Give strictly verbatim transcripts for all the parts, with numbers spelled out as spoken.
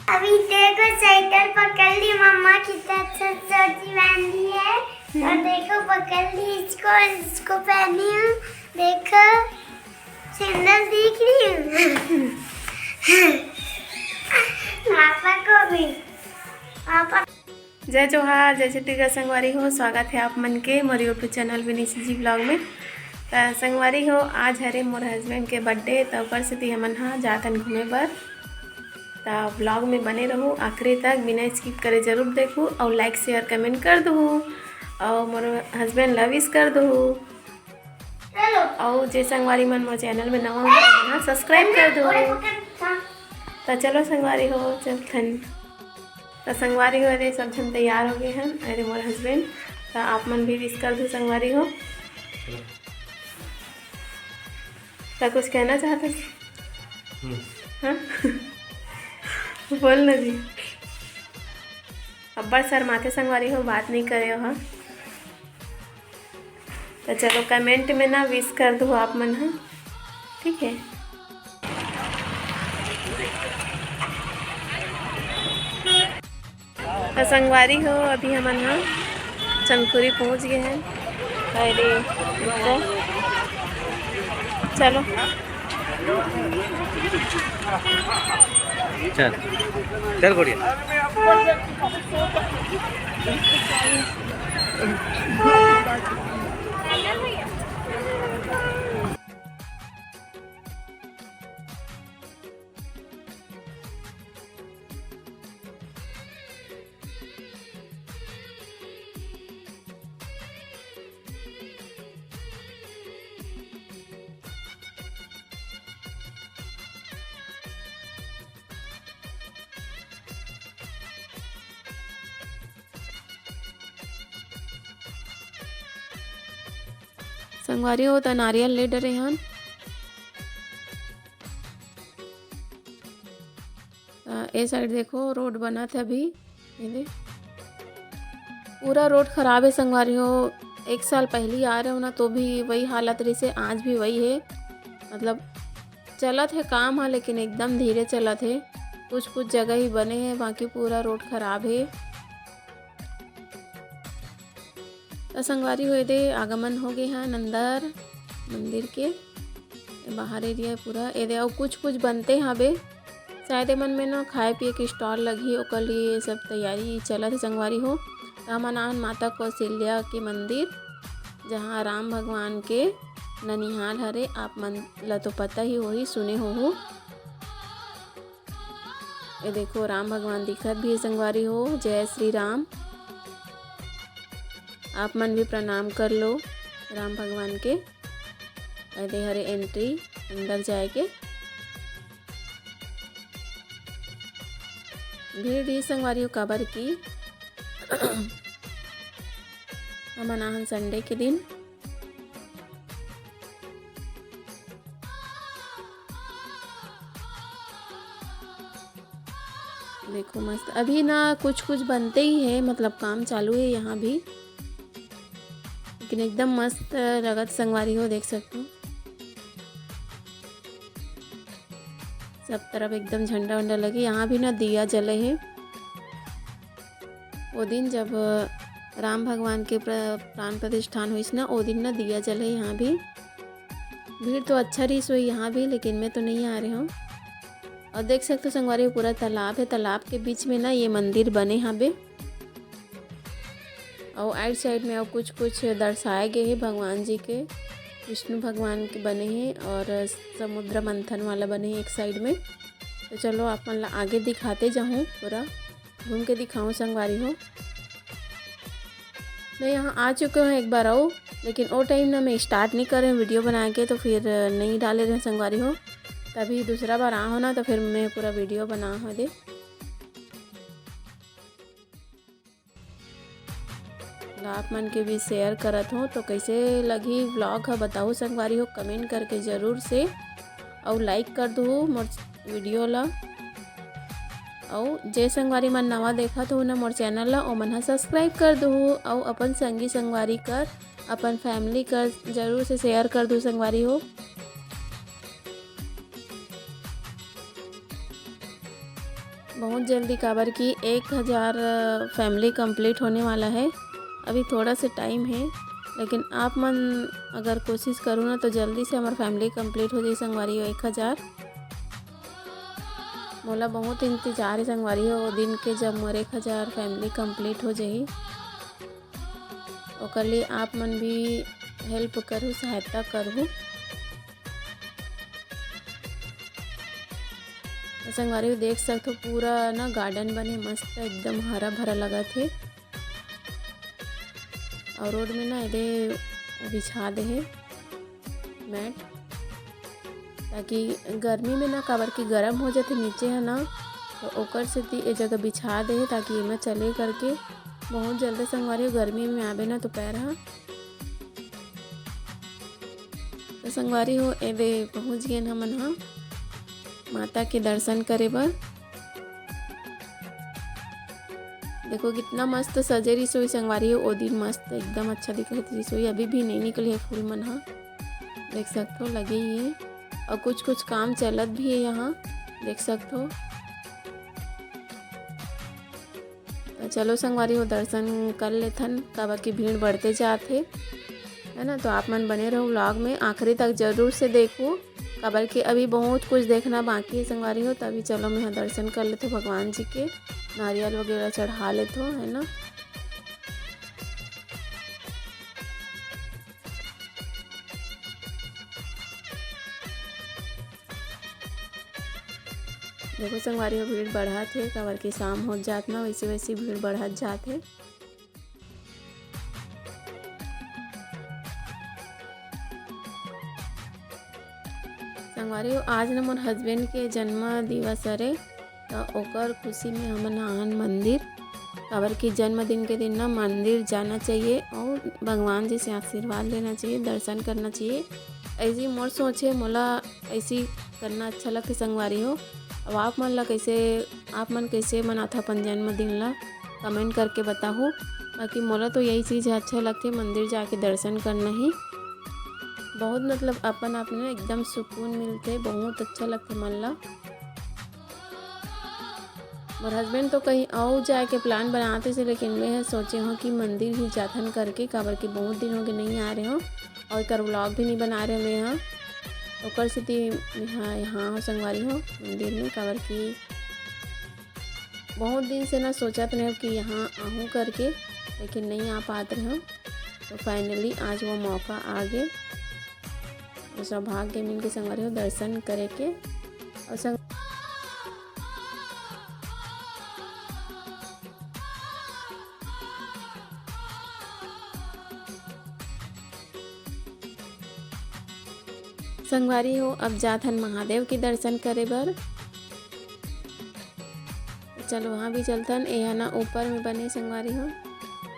अभी देखो, स्वेटर पकड़ ली, मम्मा कितना अच्छा चड्डी पहन ली है। और देखो, पकड़ ली इसको, इसको पहनी हूँ। देखो, सैंडल दिख रही हूँ। पापा को भी, पापा। जय जोहार, जय छत्तीसगढ़ संगवारी हो, स्वागत है आप मन के मोर YouTube चैनल विनीश जी ब्लॉग में। त संगवारी हो, आज हरे मोर हस्बैंड के बर्थडे, त ओकर सेती हमन हा जाथन घूमे बर। त ब्लॉग में बने रहू आखिरी तक, बिना स्किप करे जरूर देखू, और लाइक, शेयर, कमेंट कर दू, और मोर हस्बैंड ला विश कर दू। चलो। और जे संगवारी मन मोर चैनल में नवा हो, ओमन सब्सक्राइब कर दो। ओरे पकड़, हाँ। त चलो संगवारी हो, चलथन। त संगवारी हो, अरे सब झन तैयार हो गए हन, अरे मोर हस्बैंड। त आप मन भी विश कर दो संगवारी हो। त कुछ कहना चाहत हस? हम्म। हाँ? बोल ना जी। अब्बड़ शर्माथे संगवारी हो, बात नहीं करे हो, हाँ? त चलो, कमेंट में ना विश कर दो आप मन ह, ठीक है? त संगवारी हो, अभी हमन ह चंदखुरी पहुंच गए हैं। अरे, रुको। चलो। चल, चल गुड़िया। संगवारी हो, त नारियल ले डरे हन। अ, ए साइड देखो, रोड बनत हे अभी। ये दे। पूरा रोड खराब हे संगवारी हो। एक साल पहली आ रहे हो ना, तो भी वही हालत रहिसे, आज भी वही हे। मतलब, चलत हे काम ह, लेकिन एकदम धीरे चलत हे। कुछ कुछ जगह ही बने हे, बाकी पूरा रोड खराब हे। त संगवारी हो, ए दे आगमन हो गए हे अंदर मंदिर के। बाहर एरिया पूरा ए दे, अउ कुछ कुछ बनते हाबे। शायद एमन में ना खाए पिए के स्टॉल लगही, ओकर लिए ये सब तैयारी चलत हे संगवारी हो। त हमन आन माता कौशल्या के मंदिर, जहाँ राम भगवान के ननिहाल हरे। आप मन ला तो पता ही होही, सुने होहू। ये देखो, राम भगवान दिखत भी हे संगवारी हो। जय श्री राम। आप मन भी प्रणाम कर लो राम भगवान के। ये दे हरे एंट्री अंदर जाए के। भीड़ रही संगवारी हो, काबर की हमन आहन संडे के दिन। देखो मस्त, अभी ना कुछ कुछ बनते ही है, मतलब काम चालू है यहाँ भी, लेकिन एकदम मस्त लगत संगवारी हो, देख सकते हो सब तरफ एकदम झंडा वंडा लगे। यहाँ भी ना दिया जले है। वो दिन जब राम भगवान के प्र-, प्राण प्रतिष्ठान होइस ना, वो दिन ना दिया जले यहाँ भी। भीड़ तो अच्छा रहिस होही यहाँ भी, लेकिन मैं तो नहीं आ रहे हूँ। और देख सकते हो संगवारी, पूरा तालाब है, तालाब के बीच में ना ये मंदिर बने हाबे। और आइड साइड में और कुछ कुछ दर्शाए गए हैं भगवान जी के, विष्णु भगवान के बने हैं और समुद्र मंथन वाला बने हैं एक साइड में। तो चलो आप मन ला आगे दिखाते जाऊँ, पूरा घूम के दिखाऊँ संगवारी हो। मैं यहाँ आ चुके हूँ एक बार और, लेकिन वो टाइम ना मैं स्टार्ट नहीं करे वीडियो बना के, तो फिर नहीं डाले रहे संगवारी हो। तभी दूसरा बार आ हो ना, तो फिर मैं पूरा वीडियो बना हो दे। आप मन के भी शेयर करत हो, तो कैसे लगी व्लॉग ह बताओ संगवारी हो, कमेंट करके जरूर से, और लाइक कर दू मोर वीडियो ला। और जे संगवारी मन नवा देखत हो ना मोर चैनल ला, ओमन ह सब्सक्राइब कर दू, और अपन संगी संगवारी कर, अपन फैमिली कर जरूर से शेयर कर दू संगवारी हो। बहुत जल्दी, काबर कि एक हज़ार फैमिली कंप्लीट होने वाला है। अभी थोड़ा से टाइम है, लेकिन आप मन अगर कोशिश करू ना, तो जल्दी से हमार फैमिली कंप्लीट हो जाए संगवारी हो, एक हज़ार। मोला बहुत इंतजार है संगवारी हो, वो दिन के, जब मोर एक हज़ार फैमिली कंप्लीट हो जाही। ओकर लिए आप मन भी हेल्प करू, सहायता करू। तो संगवारी हो, देख सकथो, पूरा ना गार्डन बने मस्त, एकदम हरा भरा लगत हे। और रोड में ना एदे बिछा दे हे मैट, ताकि गर्मी में ना, काबर कि गरम हो जाथे नीचे है ना, तो ओकर सेती ए जगह बिछा दे हे, ताकि एमा चले करके। बहुत जल्दी संगवारी हो, गर्मी में आबे ना तो पैर हा। तो संगवारी हो, एदे पहुँच गेन हमन हा माता के दर्शन करे बर। देखो कितना मस्त सजे रिसोई संगवारी हो, ओ दिन मस्त एकदम अच्छा दिखत रिसोई। अभी भी नहीं निकले हे फूल मन हा, देख सकथो लगे ही है। और कुछ कुछ काम चलत भी है यहाँ, देख सकथो। तो चलो संगवारी हो, दर्शन कर लेथन, काबर की भीड़ बढ़ते जात हे, है ना। तो आप मन बने रहो व्लॉग में, आखिरी तक जरूर से देखो, काबर कि अभी बहुत कुछ देखना बाकी है संगवारी हो। तो अभी चलो मैं दर्शन कर लेथो भगवान जी के, नारियल वगैरह चढ़ा लेथो, है ना। देखो संगवारी हो, भीड़ बढ़त हे, काबर कि शाम होत जात ना, वैसे वैसे भीड़ बढ़त जात हे। संगवारी हो, आज न मोर हस्बैंड के जन्म दिवस हरे, त ओकर खुशी में हमन आहन मंदिर, काबर कि जन्मदिन के दिन ना मंदिर जाना चाहिए और भगवान जी से आशीर्वाद लेना चाहिए, दर्शन करना चाहिए। ऐसी मोर सोच है, मोला ऐसी करना अच्छा लगथे संगवारी हो। अब आप मन ला कैसे, आप मन कैसे मनाथो अपन जन्मदिन ला, कमेंट करके बताहू। बाकी मोला तो यही चीज़ है अच्छा लगथे, मंदिर जाके दर्शन करना ही बहुत, मतलब, अपन आप में एकदम सुकून मिलथे, बहुत अच्छा लगथे मन ला। मोर हस्बैंड तो कहीं अउ जाए के प्लान बनात रहिसे, लेकिन मैं ह सोचे हूँ कि मंदिर ही जाथन करके, काबर कि बहुत दिन हो गए नहीं आ रहे हो और एकर व्लॉग भी नहीं बना रहे मैं ह। ओकर सेती मैं ह यहाँ हो संगवारी हो मंदिर में, काबर कि बहुत दिन से ना सोचत रहे कि यहाँ आहूँ करके, लेकिन नहीं आ पात रहे हो। तो फाइनली आज वो मौका आ गए, वो सौभाग्य मिल के संगवारी हो दर्शन करे के। और संग संगवारी हो, अब जात हन महादेव के दर्शन करे बर। चलो, वहाँ भी चलथन। एहा ना ऊपर में बने संगवारी हो,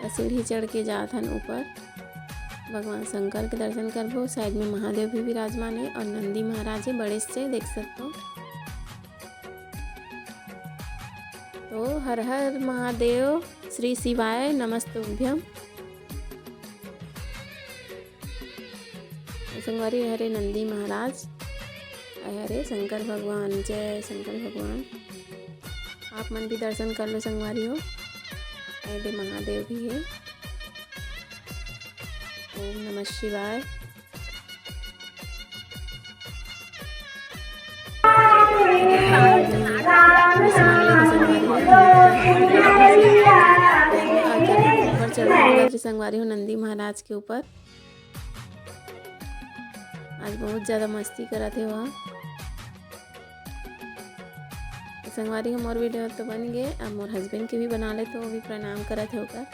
त सीढ़ी चढ़ के जात हन ऊपर। भगवान शंकर के दर्शन करबो। साइड में महादेव भी विराजमान है और नंदी महाराज है बड़े से, देख सकते हो। तो हर हर महादेव, श्री शिवाय नमस्तुभ्यम। संगवारी हरे नंदी महाराज, हरे शंकर भगवान, जय शंकर भगवान। आप मन भी दर्शन कर लो संगवारी हो। ए दे महादेव भी है। ओम नमः शिवाय। ऊपर चढ़ के संगवारी हो नंदी महाराज के ऊपर। आज बहुत ज्यादा मस्ती करत हे वह। संगवारी हो, मोर वीडियो तो बन गए, अब मोर हस्बैंड के भी बना ले, तो वो भी प्रणाम करत हे ओकर।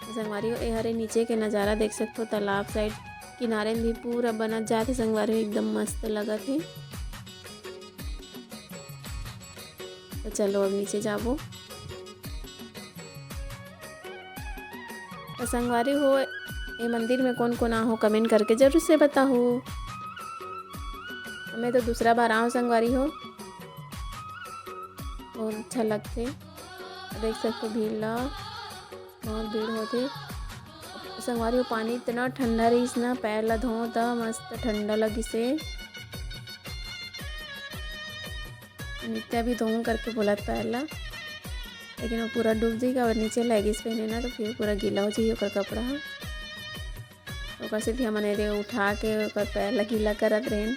संगवारी हो, ए हरे नीचे के नजारा देख सकथो, तालाब साइड किनारे में भी पूरा बनत जात हे संगवारी हो, एकदम मस्त लगत हे। तो चलो अब नीचे जाबो। तो संगवारी हो, ये मंदिर में कौन कौन आहो, कमेंट करके जरूर से बताओ। मैं तो दूसरा बार आऊँ संगवारी हो, बहुत अच्छा लगथे। देख सकते भीड़ ला, बहुत भीड़ होथे। संगवारी हो, पानी इतना ठंडा रहीस ना, पैर ला धो त मस्त ठंडा लगिस हे। नित्या भी धोहूँ करके बोलत पैर ला, लेकिन वो पूरा डूब जाही, काबर नीचे leggings पहने ना, तो फिर पूरा गीला हो जाही ओकर कपड़ा ह। ओकर सेती हमन एदे उठा के ओकर पैर ला गीला करत रहेन।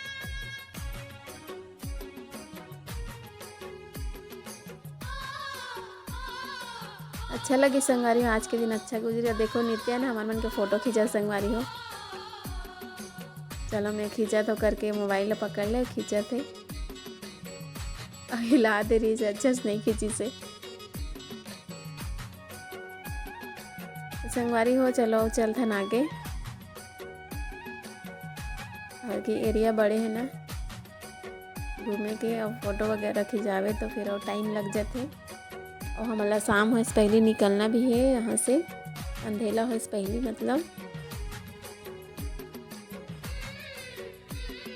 अच्छा लगे संगवारी हो, आज के दिन अच्छा गुजरे। देखो नित्या ना हमर मन के फोटो खींचा संगवारी हो। चलो मैं खींचत हो करके मोबाइल ला पकड़ ले, खींचत हे। अउ हिला दे रही से, अच्छा से नहीं खींची से। संगवारी हो, चलो चलथन आगे। और की एरिया बड़े है ना घूमे के, और फोटो वगैरह खिंचावे तो फिर और टाइम लग जाथे। और हमला शाम होए से पहले निकलना भी है यहाँ से, अंधेला होए से पहले मतलब।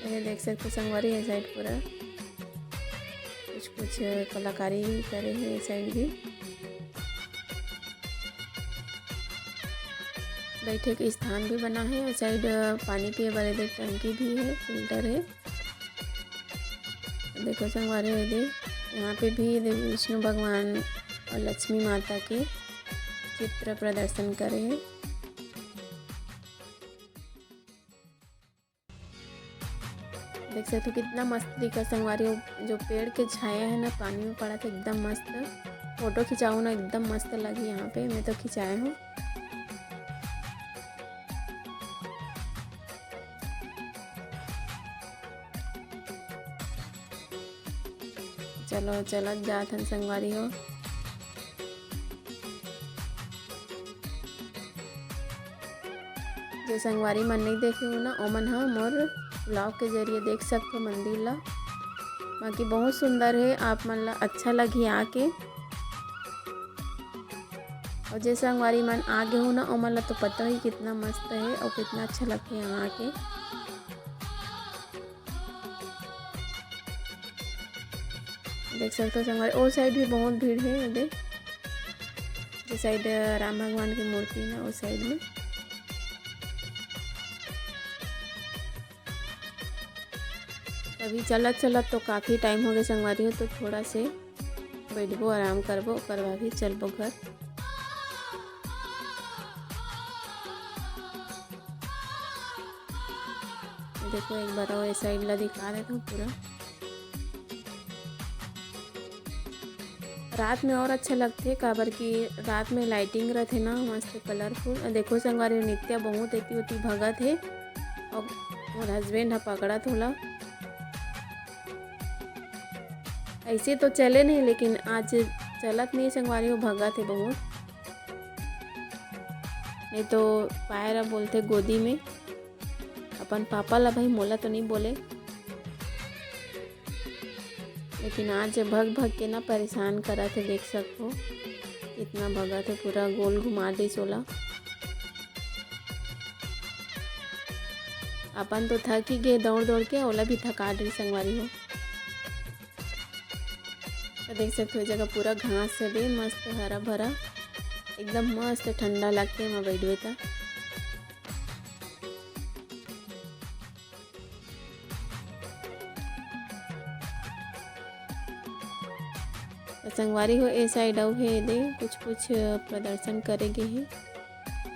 ये देख सकते संगवारी, ये साइड पूरा कुछ कुछ कलाकारी करे है, ये साइड भी बैठे के स्थान भी बना है, ये साइड पानी पिए वाले देख टंकी भी है, फिल्टर है। देखो संगवारी, ये दे यहाँ पे भी ये दे विष्णु भगवान और लक्ष्मी माता के चित्र प्रदर्शन करे है। देख सकते हो कितना मस्त दिखा संगवारी हो, जो पेड़ के छाया है ना, पानी में पड़ा था, एकदम मस्त। फोटो खिंचाऊ ना, एकदम मस्त लगी यहाँ पे, मैं तो खिंचाया हूँ। चलो चलत जात हन संगवारी हो। जो संगवारी मन नहीं देखे हो ना, ओमन ह मोर vlog के जरिए देख सकथो मंदिर ला। बाकी बहुत सुंदर है, आप मन ला अच्छा लगही आके। और जे संगवारी मन आ गे हो ना, ओमन ला तो पता ही कितना मस्त है और कितना अच्छा लगथे यहाँ आके। देख सकते हो संगवारी, ओ साइड भी बहुत भीड़ है। ये देख, जे साइड राम भगवान की मूर्ति है ना, ओ साइड में। अभी चलत चलत तो काफ़ी टाइम हो गए संगवारी हो, तो थोड़ा से बैठबो, आराम करबो, ओकर बाद ही चलबो घर। देखो, एक बार और ये साइड ला दिखा देता हूँ पूरा। रात में और अच्छा लगथे, काबर कि रात में लाइटिंग रथे ना, मस्त कलरफुल। अउ देखो संगवारी, नित्या बहुत एती ओती भगत हे, अउ मोर हस्बैंड ह पकड़त होला। ऐसे तो चले नहीं, लेकिन आज चलत नहीं संगवारी हो, भगत हे बहुत। नहीं तो पाए ला बोलथे गोदी में, अपन पापा ला भाई, मोला तो नहीं बोले, लेकिन आज भग भग के ना परेशान करत हे। देख सकथो कितना भगत हे, पूरा गोल घुमा दिस ओला। अपन तो थक ही गे दौड़ दौड़ के, ओला भी थका दिस संगवारी हो। तो देख सकते हो, ये जगह पूरा घास हवे, मस्त हरा भरा, एकदम मस्त ठंडा लगथे एमा बैठबे त। तो संगवारी हो, ए साइड अउ हे दे, कुछ कुछ प्रदर्शन करे गे हे।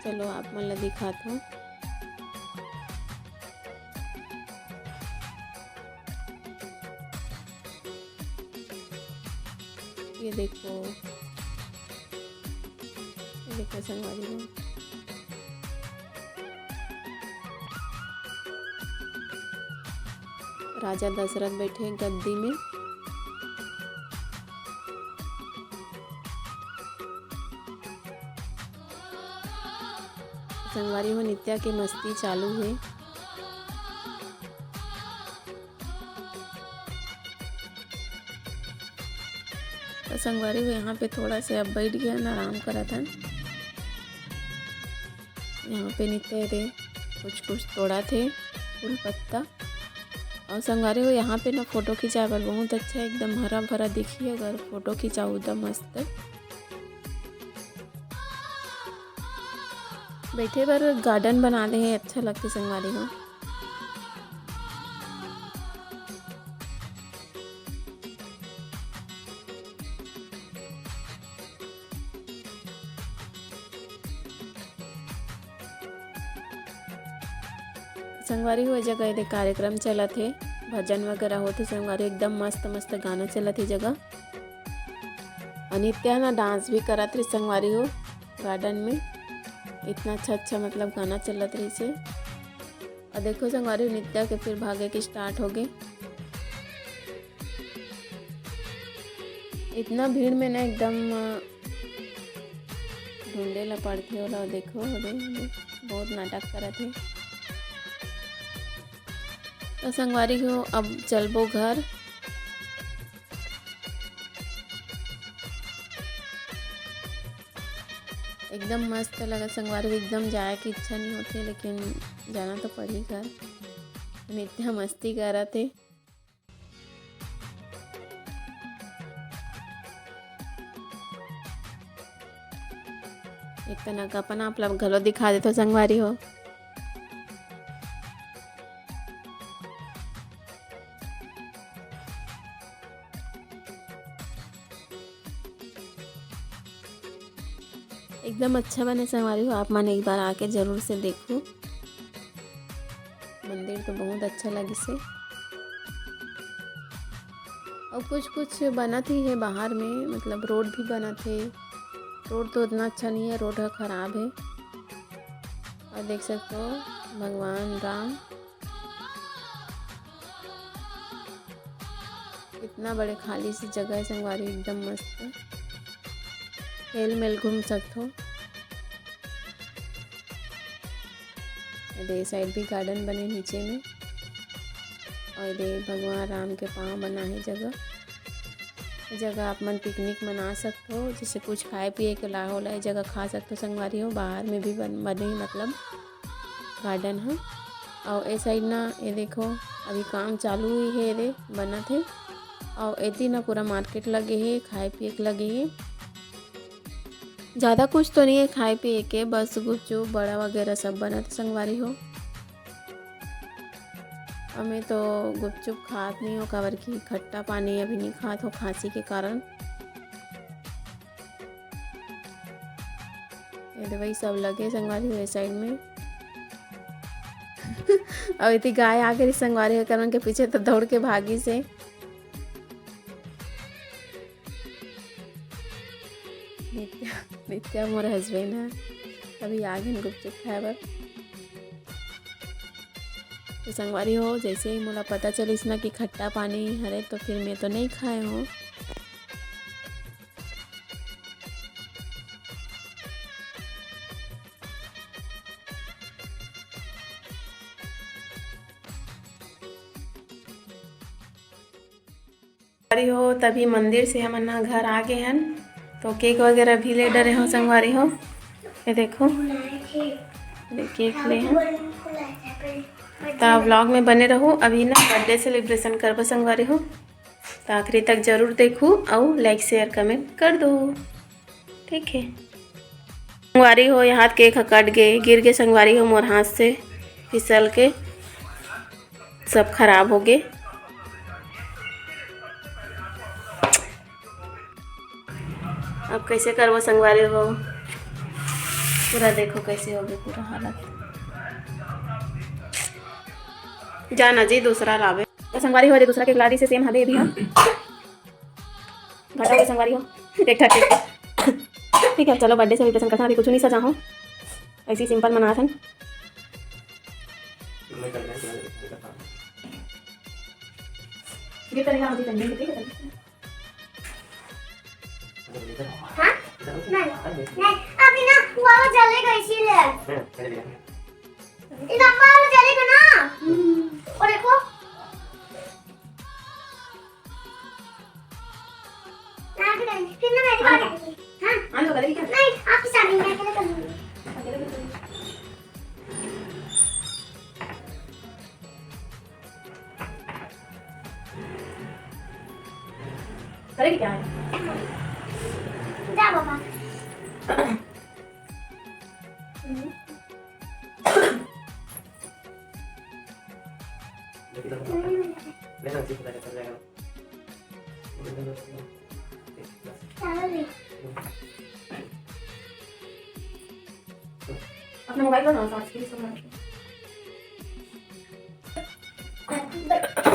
चलो, आप मन ला दिखात हूँ। ये देखो, ये देखो संगवारी हो, राजा दशरथ बैठे हैं गद्दी में। संगवारी हो, नित्या के मस्ती चालू है। तो संगवारी हो, यहाँ पे थोड़ा से अब बैठ गया ना, आराम करत हन। यहाँ पे नित्या रे कुछ कुछ तोड़त हे फूल पत्ता। और संगवारी हो, यहाँ पे ना फोटो खिंचाए बर बहुत अच्छा, एकदम हरा भरा दिखही अगर फोटो खिंचाऊ त मस्त। बैठे बर गार्डन बना दे हे, अच्छा लगथे संगवारी हो। संगवारी हो, ए जगह एदे कार्यक्रम चलत हे, भजन वगैरह होत हे संगवारी, एकदम मस्त मस्त गाना चलत हे जगह। अउ नित्या ना डांस भी करत रही संगवारी हो, गार्डन में इतना अच्छा अच्छा मतलब गाना चलत रही से। अउ देखो संगवारी हो, नित्या के फिर भागे के स्टार्ट हो गए। इतना भीड़ में ना एकदम ढूंढे ला पड़थे ओला। देखो, ओदे, ओदे, बहुत नाटक करत हे। तो संगवारी हो, अब चलबो घर। एकदम मस्त लगत संगवारी हो, एकदम जाए के इच्छा नहीं होथे, लेकिन जाना तो पड़ही घर। नित्या मस्ती करत हे। एक तना का अपन आप ला घलो दिखा देथो संगवारी हो। एकदम अच्छा बने संगवारी हो, आप मन एक बार आके जरूर से देखो। मंदिर तो बहुत अच्छा लगिस हे। अउ कुछ कुछ बनत ही हे बाहर में, मतलब रोड भी बनत हे। रोड तो उतना अच्छा नहीं है, रोड ह खराब है। और देख सकते हो भगवान राम, इतना बड़े खाली सी जगह है संगवारी, एकदम मस्त हेल मेल घूम सकथो। एदे साइड भी गार्डन बने नीचे में, और एदे भगवान राम के पाँव बना है जगह। ये जगह आप मन पिकनिक मना सकथो, जैसे कुछ खाए पिए के ला होला, ये जगह खा सकथो संगवारी हो। बाहर में भी बन, बने मतलब गार्डन ह। और ए साइड ना, ये देखो, अभी काम चालू ही है, एदे बनत है। और एती ना पूरा मार्केट लगे है, खाए पिए के लगे है। ज़्यादा कुछ तो नहीं है खाए पिए के, बस गुपचुप, बड़ा वगैरह सब बनत संगवारी हो। हमें तो गुपचुप खात नहीं हो, काबर कि खट्टा पानी अभी नहीं खात हो खांसी के कारण। ये दवाई सब लगे संगवारी हो ए साइड में। और इतनी गाय आ गई संगवारी हो, करण के पीछे तो दौड़ के भागी से। नित्या, नित्या मोर हस्बैंड है, अभी आ गए गुपचुप खाए बर। तो संगवारी हो, जैसे ही मोला पता चलिस ना कि खट्टा पानी हरे, तो फिर मैं तो नहीं खाए हूँ। संगवारी हो, तभी मंदिर से हमन ह घर आ गए हन, तो केक वगैरह भी ले डरे हो संगवारी हो। ये देखो, ये केक ले हन। तो व्लॉग में बने रहो। अभी ना बर्थडे सेलिब्रेशन करबो संगवारी हो, तो आखिरी तक जरूर देखू और लाइक शेयर कमेंट कर दो। ठीक है संगवारी हो, यहाँ केक ह कट गए, गिर गए संगवारी हो मोर हाथ से फिसल के, सब खराब हो गए। अब कैसे करबो संगवारी हो, पूरा देखो कैसे हो गए पूरा हालत। जाना जी दूसरा लावे। तो संगवारी हो, जे दूसरा केक ला दी से सेम हवे भी हम। घटा हो संगवारी हो, एक ठा केक। ठीक है, चलो बर्थडे सेलिब्रेशन करथन, अभी कुछ नहीं सजा हो, ऐसे ही सिंपल मनाथन। गिफ्ट करेगा मुझे जन्मदिन के, ठीक है? हाँ? नहीं, नहीं, अभी ना वो जलेगा इसीलिए। ये लंबा वाला जलेगा ना। और देखो। हाँ, फिर मैं भी हाँ। हाँ, लो, गले की क्या? नहीं, आपकी शादी में अकेले कर लूंगी। करेगी क्या? जा बाबा। अपना मोबाइल बनाओ, साथ से इसको बनाओ।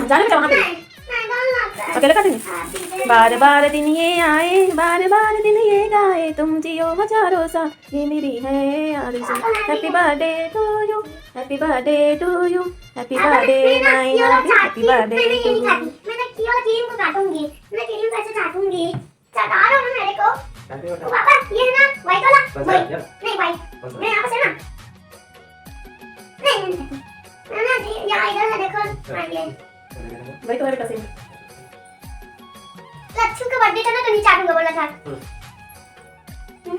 जाने में वहाँ पे। नहीं, नहीं, डालना होता है। अकेले काटेंगे? हाँ, ठीक है। बार बार दिन ये आए, बार बार दिन ये गाए, तुम जियो हजारों साल, ये मेरी है आरज़ू। Happy birthday to you, happy birthday to you, happy birthday my love, happy birthday to you। मैं तो ये वाला क्रीम को काटूंगी, मैं क्रीम कैसे काटूंगी? चटा रहे हो ना मेरे को। काटे हो? ओ पापा, ये है ना, white वाला? कौन सा? वही। ये? नहीं, white। कौन सा? मैं यहाँ से ना। नहीं, नहीं, नहीं। ना, ना, ये यहाँ इधर है, देखो। अच्छा। हाँ, ये। चलेगा ना? वही तो है बेटा, same। लच्छू का birthday था ना, तो नहीं चाटूंगा बोला था। हम्म। हम्म।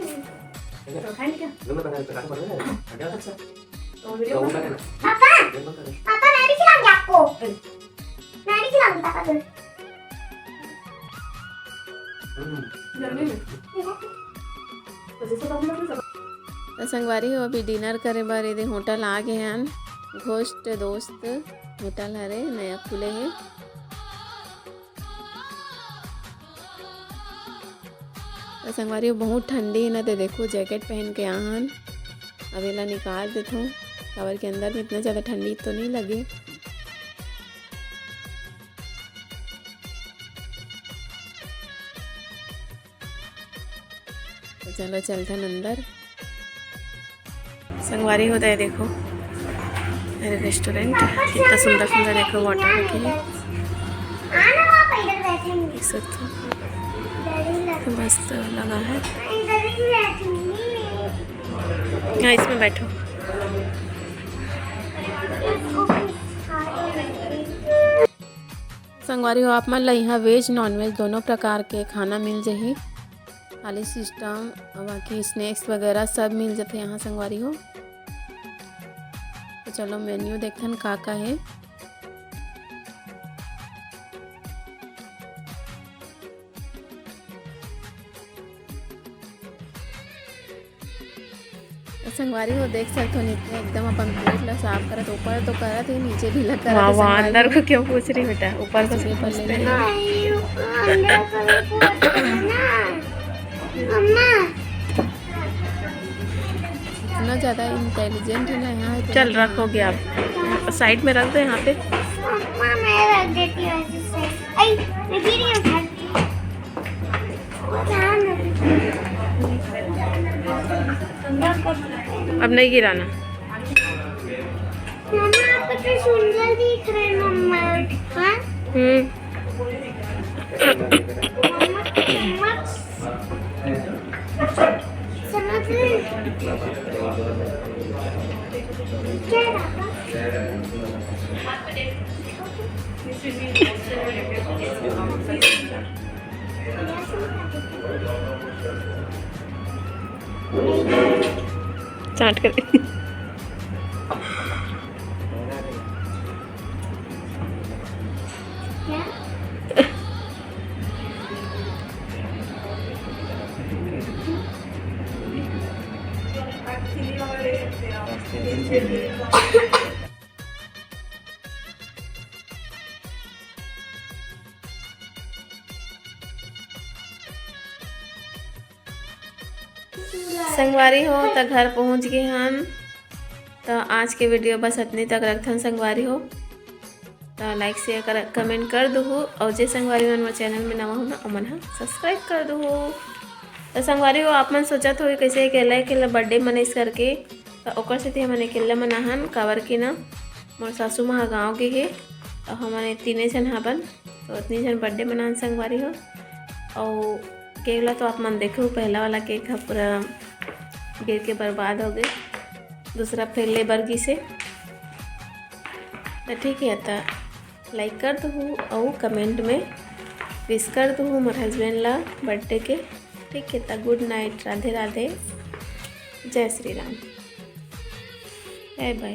ठीक है। तो खाएंगे क्या? लो, मैं पहले इसको काटू, पकड़ ले। हट जाओ। अच्छा। तो video तो बंद वो कर। मैं पापा, video बंद कर। पापा, मैं भी खिलाऊंगी आपको। अरे। मैं भी खिलाऊंगी पापा को। हम्म। गर्मी में। तो जैसे तो हम लोग सब तो संगवारी हो, अभी dinner करे बर एदे होटल आ गे हन। घोष्ट दोस्त होटल हरे, नया खुले हे। तो संगवारी हो, बहुत ठंडी हे ना, ते देखो jacket पहन के आ हन। अब एला निकाल देथों, काबर के अंदर में इतना ज़्यादा ठंडी तो नहीं लगे। तो चलो चलथन अंदर। संगवारी हो, ये देखो, अरे restaurant कितना सुंदर सुंदर, देखो, water रखे हैं, देख सकते हो, मस्त लगा है। हाँ, इसमें बैठो। संगवारी हो, आप मन ला इहाँ veg non veg दोनों प्रकार के खाना मिल जही। थाली system, बाकी snacks वगैरह सब मिल जथे यहाँ संगवारी हो। तो चलो menu देखथन का का हे। संगवारी हो, देख सकथो नित्या एकदम अपन plate ला साफ करत, ऊपर तो करत हे, नीचे भी ला करत हे। वाह, वाह, संगवारी अंदर हो। को क्यों पूछ रही बेटा? ऊपर को पूछते हैं। इतना ज़्यादा intelligent है ना यहाँ, इतना चल, रखोगे आप, side में रख दो यहाँ पे। मम्मा, मैं रख देती हूँ ऐसे side। आई, मैं गिर रही हूँ। अब नहीं गिराना। मम्मा, आप कितने सुंदर दिख रहे हैं, मम्मा। हाँ? हम्म। मम्मा, मम्मा। समझ गए? क्या पापा? चाट कर। क्या? संगवारी हो, त घर पहुँच गे हन। त आज के video बस अतने तक रखथन संगवारी हो। त like, share, कर, comment कर दुहू, अउ जे संगवारी मन मोर channel में नवा हो ना, ओमन ह subscribe कर दुहू। त संगवारी हो, आप मन सोचत हो कइसे अकेला अकेला birthday मनाइस करके, त ओकर सेती हमन अकेला मनाहन, काबर कि ना मोर सासू माँ ह गाँव गे हे, त हमन तीने झन हाबन, त ओतनी झन birthday मनाहन संगवारी हो। अउ cake ला तो आप मन देखो, पहला वाला cake ह पूरा गिर के बर्बाद हो गए, दूसरा फेर ले बर गिसे। त ठीक है, त like कर दुहू अउ comment में wish कर दुहू मोर husband ला birthday के। ठीक है, त good night, राधे राधे, जय श्री राम, bye bye।